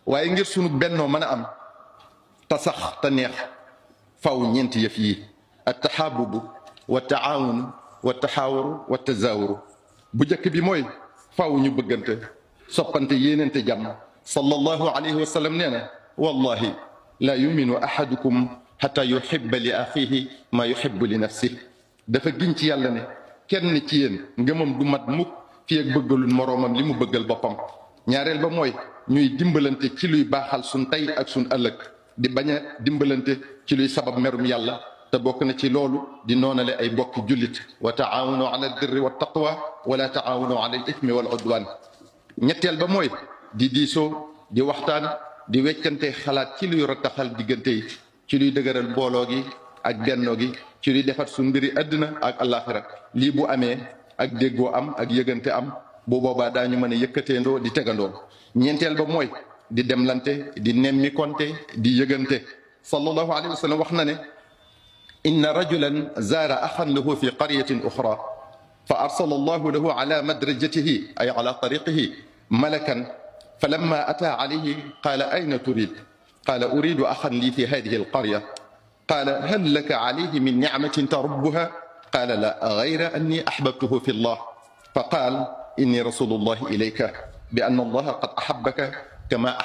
waaye ngir sunu bennoo mën a am te sax te neex faw ñeenti yëf yi at taxaabubu wa taawunu wa taxaawuru wa tazaawuru bu njëkk bi mooy faw ñu bëggante soppante yéenante jàmm sallallahu alayhi wa sallam nee na wallahi laa yuminu ahadukum xata yuhibba li axihi maa yuhibbu li nafsihi dafa giñ ci yàlla ne kenn ci yéen ngëmam du mat mukk fi ak bëggalul moroomam li mu bëggal boppam ñaareel ba mooy ñuy dimbalante ci luy baaxal suñ tey ak suñ ëllëg di bañ a dimbalante ci luy sabab merum yàlla te bokk na ci loolu di noonale ay bokki jullit wa taawunu ala albirri wa taqwa wala taawunu ala al ithmi wal udwan ñetteel ba mooy di diisoo di waxtaan di weccante xalaat ci luy rattaxal diggante yi ci luy dëgëral mbooloo gi ak bennoo gi ci luy defar suñ mbiri àddina ak àllaaxira lii bu amee ak déggoo am ak yëgante am bu boobaa daañu mën a yëkkateendoo di tegandoo ñeenteel ba mooy di demlante di nemmikonte di yëgante sallallahu alayhi wa sallam wax na ne inna rajulan zaara axan lahu fi qaryatin uxra fa arsala allahu lahu ala madrajatihi ay ala tariqihi malakan falamma ataa alayhi qaala ayna turid qaala uridu axan lii fi hadihi alqarya qaala hal laka alayhi min nicmatin tarubbuha qaala la gayra anni axbabtuhu fi llah fa qaal inni rasulu llahi ilayka bi anna allaha qad axabbaka kama